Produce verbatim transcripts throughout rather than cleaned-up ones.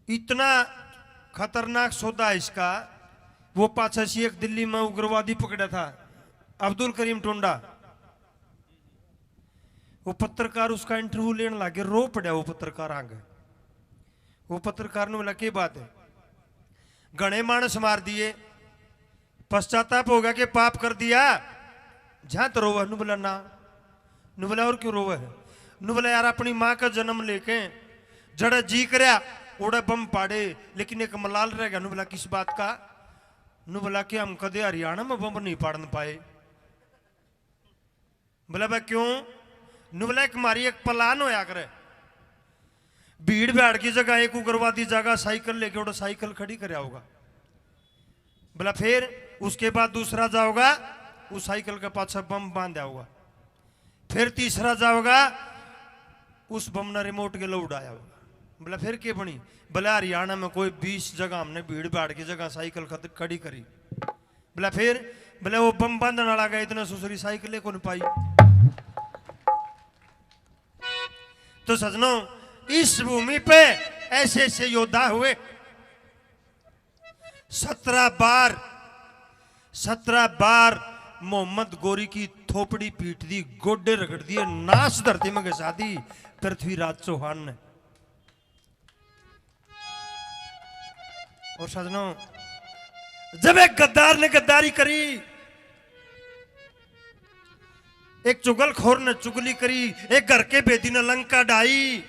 इतना खतरनाक सौदा है इसका। वो पाछा सी एक दिल्ली में उग्रवादी पकड़ा था, अब्दुल करीम टुंडा। वो पत्रकार उसका इंटरव्यू लेने लगे, रो पड़ा वो पत्रकार आगे। वो पत्रकार ने बोला, "के बात है? घणे माणस मार दिए, पश्चाताप हो गया कि पाप कर दिया, जहाँ तो रोवे।" नु बोला, "ना।" नु बोला, "और क्यों रोवे है?" नु बोला, "यार, अपनी माँ का जन्म लेके जड़ा जी करया ओड़ा बम पाड़े, लेकिन एक मलाल रह गया।" नु बोला, "किस बात का?" नु बोला कि हम कदे हरियाणा में बम नहीं पाड़न पाए। बोला, "भाई, क्यों?" नु बोला, "एक मारी एक प्लान होया करे, भीड़ भाड़ की जगह एक उग्रवादी जगह साइकिल लेके उड़ा साइकिल खड़ी करया होगा।" बोला, "फिर?" "उसके बाद दूसरा जाओगा, उस साइकिल के पाछे बम बांधा होगा, फिर तीसरा जाओगा, उस बम ने रिमोट के लो उड़ाया होगा।" बोला, "फिर के बनी?" बोला, "हरियाणा में कोई बीस जगह हमने भीड़ भाड़ की जगह साइकिल खत-, खड़ी करी।" बोला, "फिर?" बोले, "वो बम बांधने वाला गया, इतना सुसरी साइकिल को नहीं पाई।" तो सजनों, इस भूमि पे ऐसे ऐसे योद्धा हुए। सत्रह बार, सत्रह बार मोहम्मद गोरी की थोपड़ी पीट दी, गोडे रगड़ दिए, नाश धरती में घिसा दी पृथ्वीराज चौहान ने। और सजनों, जब एक गद्दार ने गद्दारी करी, एक चुगलखोर ने चुगली करी, एक घर के बेदी ने लंका ढाई,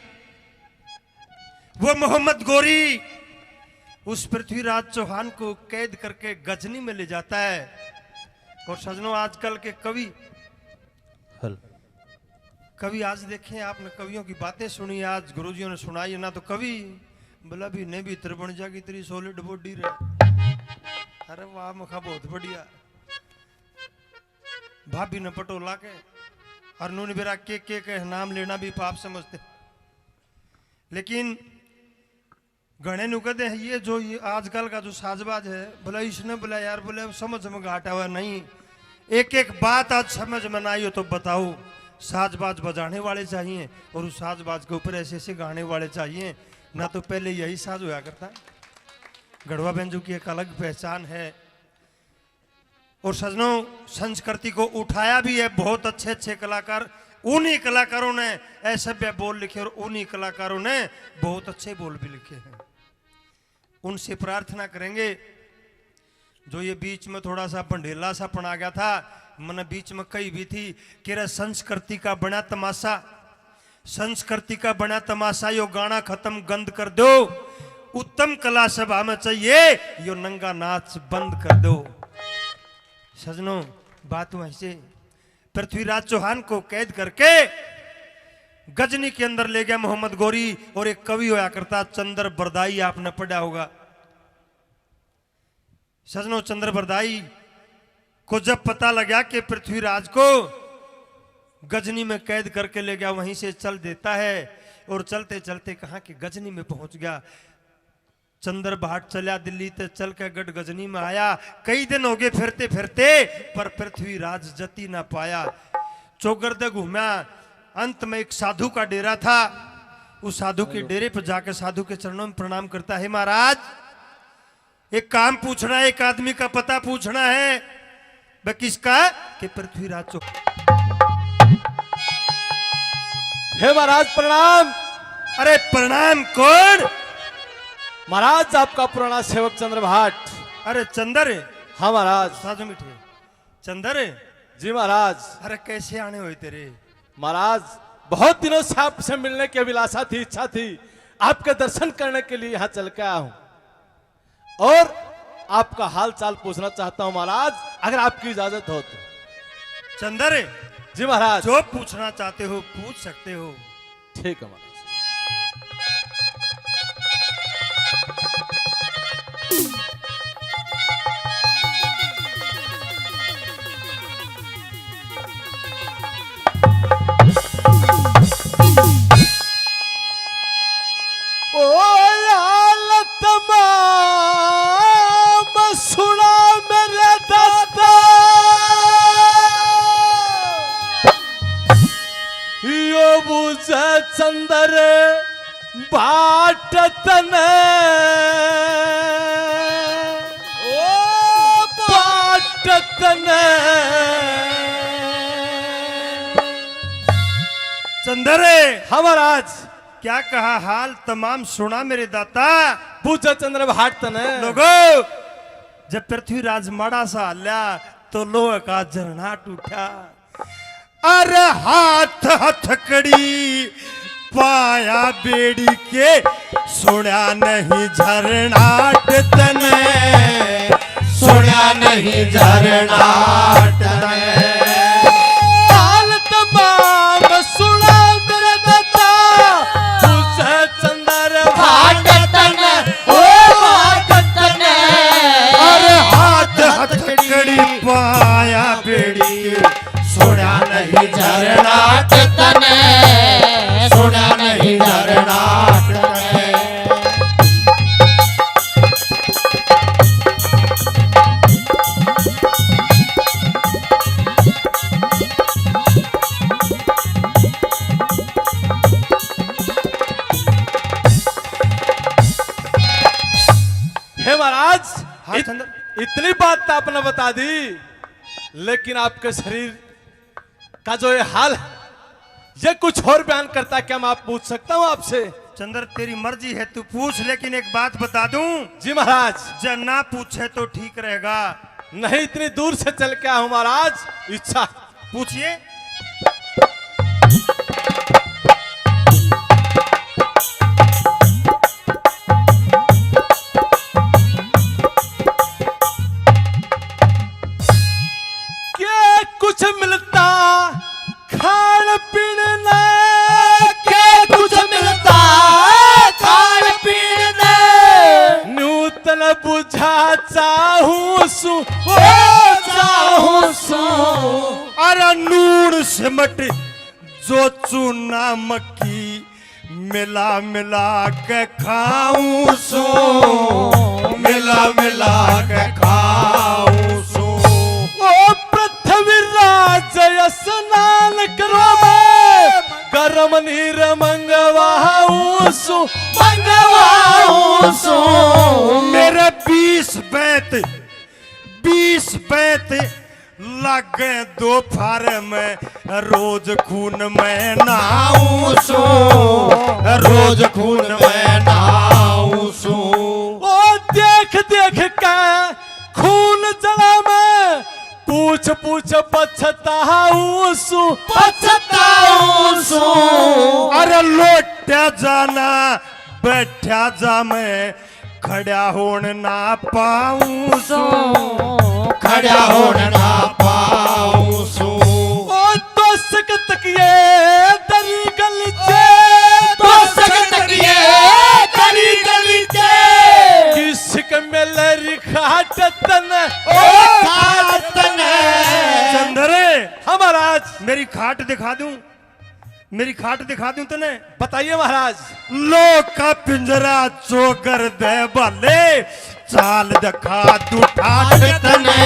वो मोहम्मद गोरी उस पृथ्वीराज चौहान को कैद करके गजनी में ले जाता है। और सजनों, आजकल के कवि, हेलो। कवि आज देखें, आपने कवियों की बातें सुनी, आज गुरुजियों ने सुनाई, ना तो कवि बोला भी नहीं भीतर बन जाएगी तेरी सॉलिड बॉडी रे। अरे वाह, मखा बहुत बढ़िया। भाभी ने पटोला के और नून बेरा के, के, के नाम लेना भी पाप समझते। लेकिन घणे नु कहते हैं, ये जो ये आजकल का जो साजबाज है, बोला इसने, बोला यार, बोले समझ में घाटा हुआ नहीं, एक एक बात आज समझ में ना आई हो तो बताओ। साजबाज बजाने वाले चाहिए और उस साजबाज के ऊपर ऐसे ऐसे गाने वाले चाहिए। ना तो पहले यही साज होया करता। गढ़वा बैंजो की एक अलग पहचान है। और सजनों, संस्कृति को उठाया भी है बहुत अच्छे अच्छे कलाकार। उन्हीं कलाकारों ने असभ्य बोल लिखे और उन्हीं कलाकारों ने बहुत अच्छे बोल भी लिखे हैं। उनसे प्रार्थना करेंगे, जो ये बीच में थोड़ा सा भंडेला सा पन आ गया था, मैंने बीच में कही भी थी कि रे संस्कृति का बना तमाशा, संस्कृति का बना तमाशा, यो गाना खत्म गंद कर दो। उत्तम कला सभा में चाहिए यो नंगा नाच बंद कर दो। सजनों, बात वहीं से, पृथ्वीराज चौहान को कैद करके गजनी के अंदर ले गया मोहम्मद गोरी, और एक कवि होया करता चंद्र बरदाई, आपने पढ़ा होगा। सजनों, चंद्र बरदाई को जब पता लगा कि पृथ्वीराज को गजनी में कैद करके ले गया, वहीं से चल देता है और चलते चलते कहाँ कि गजनी में पहुंच गया। चंद्र भाट चला दिल्ली ते चल के गढ़ गजनी में आया। कई दिन हो गए फिरते फिरते, पर पृथ्वीराज जती ना पाया। चौगरदे घूमा, अंत में एक साधु का डेरा था। उस साधु के डेरे पर जाकर साधु के चरणों में प्रणाम करता है, महाराज, एक काम पूछना है, एक आदमी का पता पूछना है। बे किसका? कि पृथ्वीराज चौ-, हे महाराज प्रणाम। अरे प्रणाम कौन? महाराज आपका पुराना सेवक चंद्र भाट। अरे चंद्र? हाँ महाराज। साजो मीठे। चंद्र? जी महाराज। अरे कैसे आने हुए तेरे? महाराज, बहुत दिनों से आपसे मिलने की अभिलाषा थी, इच्छा थी, आपके दर्शन करने के लिए यहाँ चल के आया हूँ। और आपका हाल चाल पूछना चाहता हूं महाराज, अगर आपकी इजाजत हो तो। चंद्र, जी महाराज। जो पूछना चाहते हो पूछ सकते हो। ठीक है महाराज। ओ यार तमाम सुना मेरे दादा, यो बुझे चंद्र भाट तने, ओ बाट तने। चंद्र। हाँ महाराज। क्या कहा हाल तमाम सुना मेरे दाता। बूझा चंद्र भाट तने। लोगो, जब पृथ्वीराज माड़ा सा हाल्या तो लोह का झरना टूटा। अरे हाथ हथकड़ी पाया बेड़ी के, सुना नहीं झरनाट तने, सुना नहीं झरनाट तने। हाल तमाम सुना मेरे दाता, तुझे चंद्र भाट तने, ओ भाट तने। अरे हाथ हथकड़ी पाया बेड़ी, सुना नहीं झरनाट तने, सुना नहीं झरनाट तने। हे महाराज, हाँ, इत-, चंद्र। इतनी बात तो आपने बता दी, लेकिन आपके शरीर का जो ये हाल है, ये कुछ और बयान करता है क्या? मैं आप पूछ सकता हूँ आपसे? चंद्र, तेरी मर्जी है, तू पूछ, लेकिन एक बात बता दूं। जी महाराज। जब ना पूछे तो ठीक रहेगा। नहीं, इतनी दूर से चल के आया हूँ महाराज, इच्छा। पूछिए। के कुछ मिलता खाण पीण ने, के कुछ मिलता खाण पीण ने। न्यू तने बुझा चाहूं सूं, ओ चाहूं सूं। अरे नूण सिमट जो चूना मक्की, मिला मिला के खाऊं सूं, मिला मिला के खाऊं सूं। ओ पृथ्वीराज स्नान करो मैं, गरम नीर मंगवाऊं सूं, मंगवाऊं सूं। मेरे बीस बैत, बीस बैत लागे दोपहर में, रोज खून में नहाऊं सूं, रोज खून में नहाऊं सूं। ओ देख देख के खून जला में, पूछ पूछ पछताऊं सूं, पछताऊं सूं। अरे लोट्या जाना बैठा जा मैं, खड़ा होण ना पाऊं सूं, खड़ा होण ना पाऊं सूं। ओ तोसक तकिए दरी गलीचे, ओ तोसक तकिए दरी गलीचे। किसक मिल री खाट तने, ओ खाट तने। चंद्र। हाँ महाराज। मेरी खाट दिखा दूं? मेरी खाट दिखा दूं तने? बताइए महाराज। लोह का पिंजरा चोगर दे भले, चाल दिखा दूं ठाठ तने,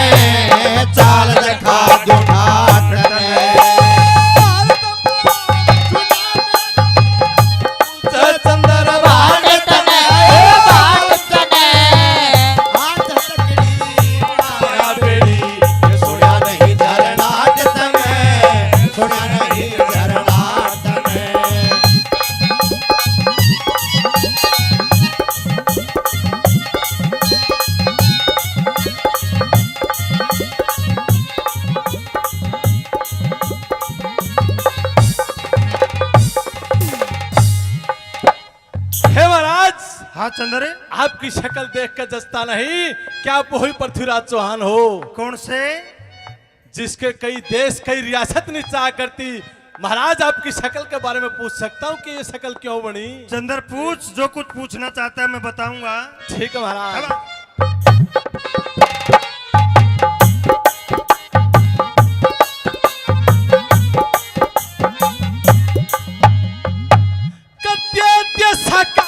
चाल दिखा दूं ठाठ तने। चंद्र भाट तने, ओ भाट तने। हाथ तकड़ी माया बेड़ी, सुना नहीं झरनाट तने, सुना नहीं झरनाट तने। हे महाराज। हाँ चंद्र। आपकी शक्ल देख कर जचता नहीं, क्या आप वही पृथ्वीराज चौहान हो? कौन से? जिसके कई देश, कई रियासत नीचा करती। महाराज, आपकी शक्ल के बारे में पूछ सकता हूँ कि ये शक्ल क्यों बनी? चंद्र, पूछ, जो कुछ पूछना चाहता है मैं बताऊंगा। ठीक है महाराज। चलो। कदे देशा का,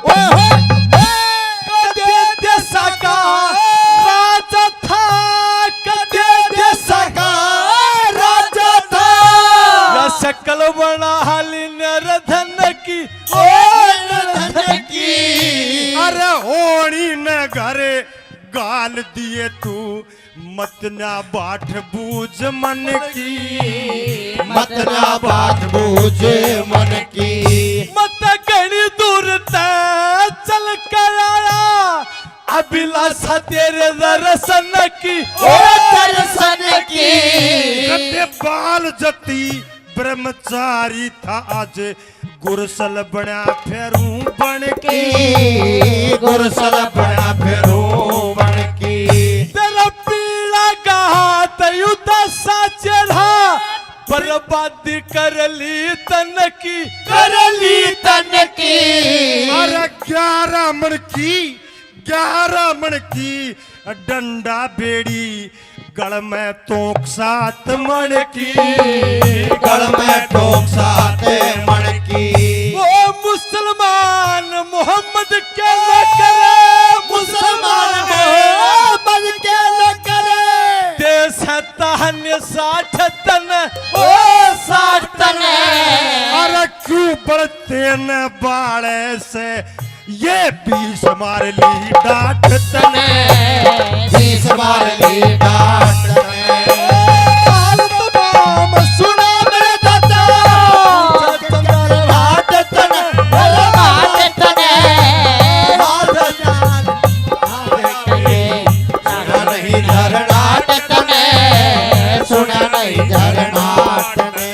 ओए होए, ओए। कदे देशा का राजा था, कदे देशा का राजा था। या शक्ल बना हाली निर्धन की, ओ निर्धन की। अरे होनी न घर गाल दिए तू, मत ना बाट बूझ मन की। मत ना बाट बूझ मन की। मत घणी दूर तै चल के आया, अभिलाषा तेरे दर्शन की। ओ दर्शन की। कदे बाल जती ब्रह्मचारी था, आज गुरसल बना फेरू बन की। गुरसल बना फेरू बन की। तेरा पीला घात उदासा चेहरा, बर्बादी कर ली तन की। कर ली तन की। अरे ग्यारह मन की, ग्यारह मन की डंडा बेड़ी, गल में तोक सात मन की। गल में तोक सात मन की। ओ मुसलमान मोहम्मद के न करे। मुसलमान मोहम्मद के न करे। दे सत्ता ने साठ तन। ओ साठ तन। अरे क्यों बरते न बाले से, ये बीस मार ली डांट तने। बीस मार ली डांट तने। हाल तमाम सुना मेरे दादा। चंद्र हाट तने। हाट तने। हाथ जान। सुना नहीं झरनाट तने। सुना नहीं झरनाट तने।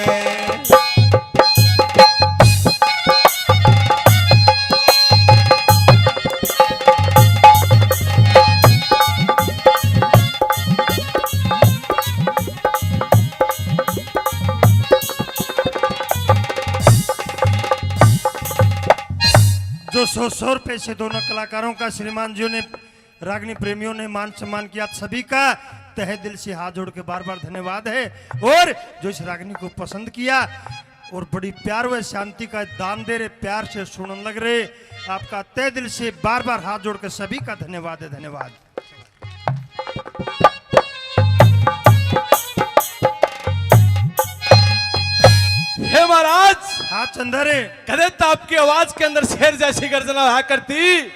जो सौ सौ रुपए से दोनों कलाकारों का श्रीमान जी ने, रागनी प्रेमियों ने मान सम्मान किया, सभी का तहे दिल से हाथ जोड़ के बार बार धन्यवाद है। और जो इस रागनी को पसंद किया और बड़ी प्यार व शांति का दान दे रहे, प्यार से सुनने लग रहे, आपका तहे दिल से बार बार हाथ जोड़ के सभी का धन्यवाद है। धन्यवाद। हे महाराज। हाँ चंदर। कदे तो आपकी आवाज के अंदर शेर जैसी गर्जना हुआ करती,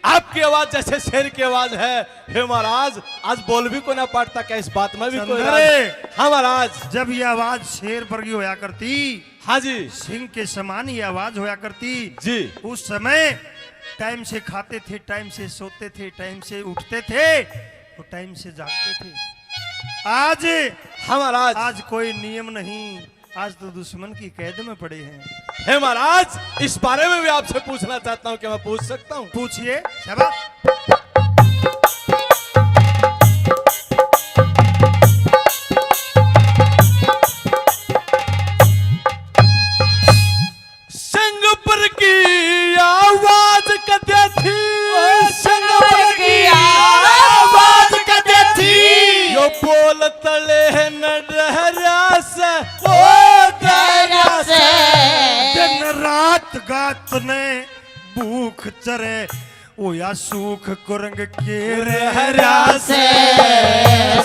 आपकी आवाज जैसे शेर की आवाज है। हे महाराज, आज बोल भी कोना पाटता, क्या इस बात में भी कोई चंदर। राज? हाँ महाराज। जब ये आवाज शेर वर्गी होया करती, हाँ जी। सिंह के समान ये आवाज होया करती। जी। उस समय टाइम से खाते थे, टाइम से सोते थे, टाइम से उठते थे, तो टाइम से जागते थे। आज, हाँ महाराज। आज कोई नियम नहीं, आज तो दुश्मन की कैद में पड़े हैं। हे महाराज, इस बारे में भी आपसे पूछना चाहता हूँ, क्या मैं पूछ सकता हूँ? पूछिए। शाबाश। संगपर की आवाज कदे थी? ओ, संगपर की आवाज कदे थी? यो बोल तले न डहरा से, ओ, डहरा से। दिन रात गात ने भूख चरे, होया सूख कुरंग के रहरा से,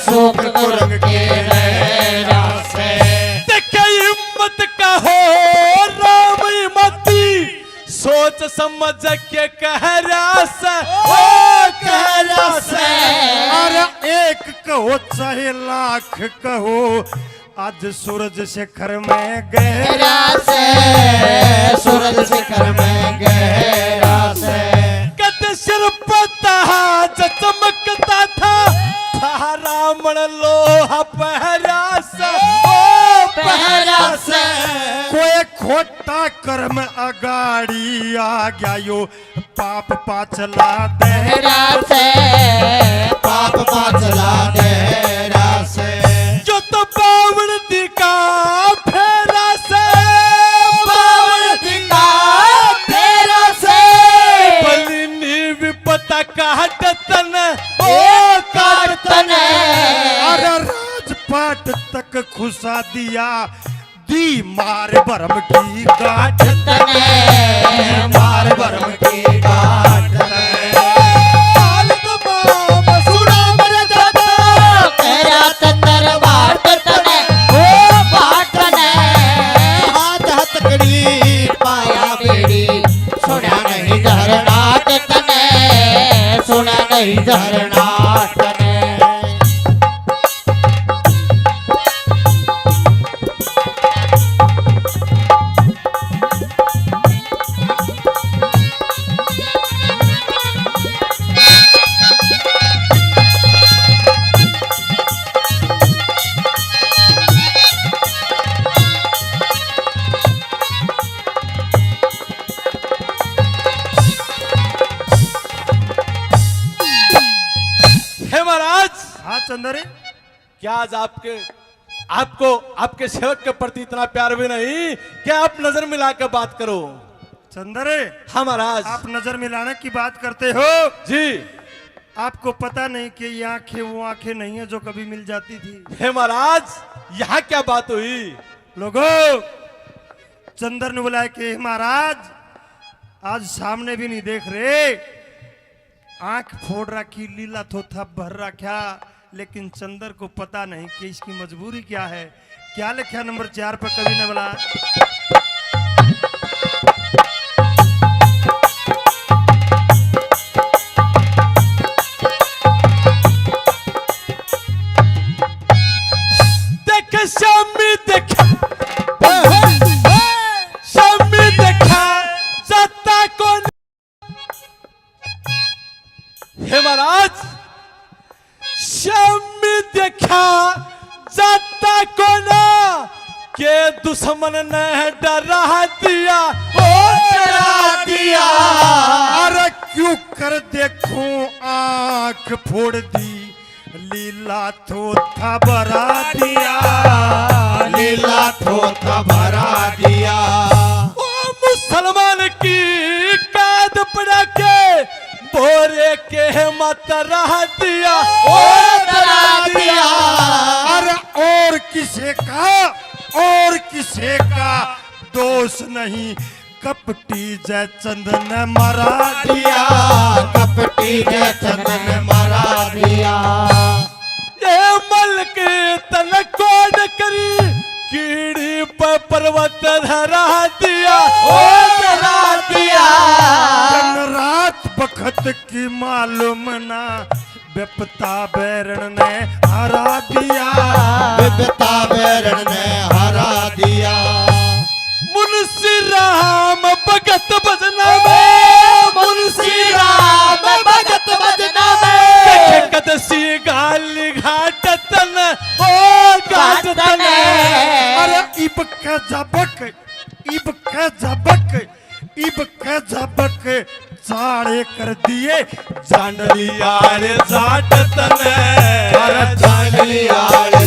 सूख कुरंग के रहरा से। ते के हिम्मत का हो राम ही मती, सोच समझ के कहरा से, ओ कहरा से। अरे एक कहो चाहे लाख कहो, आज सूरज शिखर में गहरा से, सूरज शिखर में गहरा से। कद सिर पर ताज चमकता था, था रावण लोहा पहरा से, ओ पहरा से। कोई खोटा कर्म अगाड़ी आ गया यो, पाप पाछला दहरा से, पाप पाछला दहरा से। जो तो बावण दिखा फेरा से, बावण दिखा फेरा से। बलि नी विपता काट तने, ओ काट तने। अरे राजपाट तक खुसा दिया, दी मार भरम की गांठ तने, मार भरम की गांठ तने। हाल तमाम सुना मेरे दादा। तेरा तंदर बाट तने, ओ बाट तने। हाथ हथकड़ी पाया बेड़ी, सुना नहीं जहर नाट तने, कई धरना तने। हे महाराज। हाँ चंदर। क्या आज आपके, आपको, आपके सेवक के प्रति इतना प्यार भी नहीं कि आप नजर मिला के बात करो? चंदर। हाँ महाराज। आप नजर मिलाने की बात करते हो जी। आपको पता नहीं कि ये आंखें वो आंखें नहीं है जो कभी मिल जाती थी। हे महाराज, यहाँ क्या बात हुई? लोगो, चंदर ने बुलाया कि हे महाराज, आज सामने भी नहीं देख रहे, आंख फोड़ रखी, लीला थोथा भर रखा, लेकिन चंदर को पता नहीं कि इसकी मजबूरी क्या है। क्या लिखा नंबर चार पर कवि ने बोला? देख श्यामी देखा, श्यामी देखा, जाता कौन? हे महाराज, श्यामी देखा जाता कोना के दुश्मन ने डरा दिया, ओ डरा दिया। अरे क्यों कर देखूं आंख फोड़ दी, लीला थोथा भरा दिया, लीला थोथा भरा दिया। ओ मुसलमान की कैद पड़ा के बोरे के मत रह दिया, ओ डरा दिया। अरे और किसे का, और किसे का दोष नहीं, कपटी जयचंद ने मरा दिया, कपटी जयचंद ने मरा दिया। ये मलक तन कोड करी, कीड़ी पे पर्वत धरा दिया, ओ डरा दिया। दिन रात बखत की मालूम ना, बिपता बैरण ने हरा दिया, बिपता बैरण ने हरा दिया। मुंशी राम भगत भजना में, मुंशी राम भगत भजना में। देखे कदसी गाली घाट तन, ओ घाट तन। अरे इब के जबक, इब के जबक, इब के जबक चाले कर दिए जांडली आले जाट तने। अरे जांडली आले